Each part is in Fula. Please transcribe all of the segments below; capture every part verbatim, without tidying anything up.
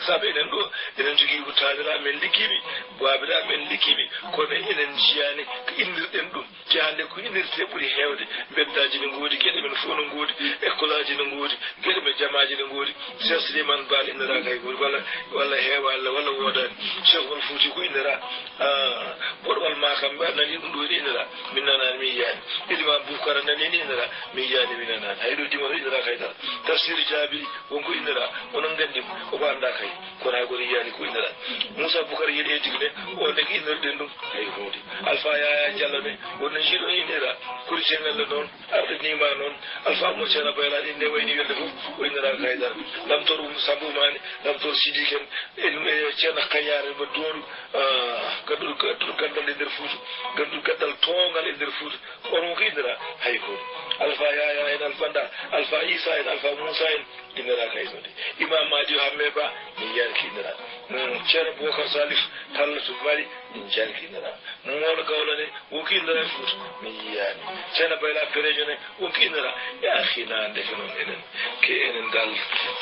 Sabu enen ɗo, eɗen njogii ko taaniraaɓe men liggiiɓe, baabiraaɓe men liggiiɓe, kono enen njiyaani ko innirɗen ɗum. Te hannde ko innirtee ɓuri heewde, mbeddaaji ne ngoodi, geɗe men fof no ngoodi, ekkolaaji ne ngoodi, geɗe men jamaaji ne ngoodi. Seeɗ Souleymane Baal inniraaka hay gooto, walla, walla heewaani, walla woodaani. Cheikh Oumar Fouti ko innira, ah, Boɗwal Maakam ɓe a nanii ɗum ɗo ene innira, min nanaani, min yiyaani. Elimaan Boubacar a nanii ne innira, min yiyaani, min nanaani. Hay ɗo Dimano inniraaka hay dara. Tafsir Jaabiri, won ko innira, onon nganndi mo, omo anndaa kay. Kono hay gooto yiyaani ko innira. Moussa Boubacar Yeri e tigi ne, o nde ko innirɗen ɗum, hay huunde. Alpha Yaya Diallo ne, won no njiiɗon innira, Kori Sengalla noon, arɗo Nima noon, Alpha Mo Ceerno Bayla, ɗin ne wayni welde fof, o inniraaka hay dara. Lamtoor Oumou Samba Oumani, Lamtoor Sidiki en, en, e Ceerno Kañaar en, mo Dooru, ah, gadduɗo, gadduɗo ganndal e nder Fuuta, gadduɗo ganndal towngal e nder Fuuta. Onon ko innira hay gooto. Alpha Yaya en, Alpha Nda, Alpha Issa en, Alpha Moussa en, inniraaka hay gooto. Imam Madiou Hamme Ba, min njiyaani ko innira. Mm, Ceerno Boubacar Salif, Talla to Mali, min njiyaani ko innira. Mawɗo Gawlo ne, won ko innira e Fuuta, min yiyaani. Ceerno Bayla Perejo ne, won ko innira. Ya akhi, na ndeke noon enen. Ke enen dal,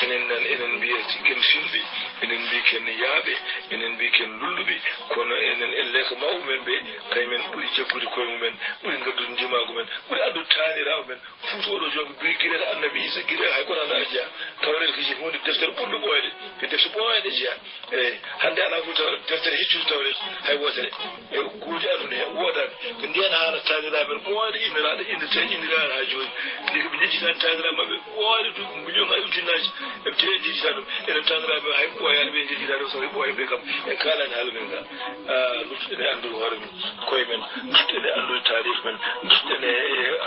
enen nan, enen mbiya ken filɓe, enen mbiya ken yaaɓe, enen mbiya ken lulluɓe, kono enen elle ko mawɓe men ɓe, kay men ɓuri jaggude koye mumen, ɓuri ngaddude ndimaagu men, ɓuri addude taaniraaɓe men. Fuuta oɗo joom bi gila Annabi Isa, gila hay kono ana jeya. Tawreeta ko huunde deftere ɓurde ɓooyde. Ko defte ɓooyde jeya. Eyi, hannde alaa fof taw-, deftere heccude Tawreeta hay wootere. E goodi aduna he woodaani. Ko ndiyan haala taaniraaɓe men ɓooyde inniraaɗo, innirte, inniraaɗo haa jooni. Nde ko ɓe njejjitaani taaniraaɓe maɓɓe ɓooyde du, million ŋaaji ujunnaaji. Eɓe tewi njejjita ɗum. Enen taaniraaɓe men hay ɓooyaani ɓe njejjitaani ɗum, sabu ɓooyɓe kam. En kaalani haala men ngal. Ah, luttuɗen e anndude hoore men. Koye men, dutɗen e anndude taarih men, dutɗen e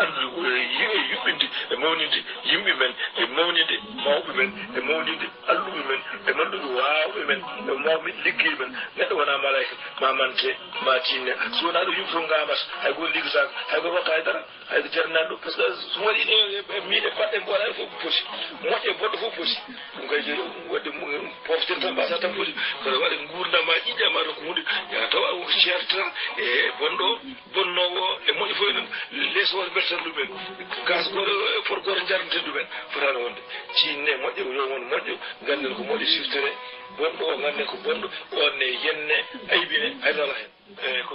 anndude, e yuɓɓinde, e mawninde yimɓe men, e mawninde mawɓe men, e mawninde alluɓe men, e mawɓe waawɓe men, e mawɓe liggey men. Neɗɗo wonaa malaayka, ma mante, ma tinne. So wonaa ɗo yimɓe fof ngaamata, hay gooto liggataako, hay gooto rokkaaki dara, hay ko jarnani ɗum. Par ce que so waɗi ɗe, e, e, miɗe mbaɗɗe mboɗa fof poti. Moƴƴe bonɗo fof poti. Ɗum kay joni waɗde mo-, poften tan mbasa tan foti. Kono waɗde nguurndam ma ƴiƴƴam ma ɗo ko hunde, yaa tawa ko ceerta e bonɗo, bonnoowo e moƴƴo fof enen lees won mberten ɗum en. Gas gooto e pot gooto njarnten ɗum en. Fotaani wonde. Tinne moƴƴo, yo won moƴƴo, ngannden ko moƴƴo siftore, bonɗo o ngannden ko bonɗo, on ne yenne, aybine, hay dara hen. Eyi, ko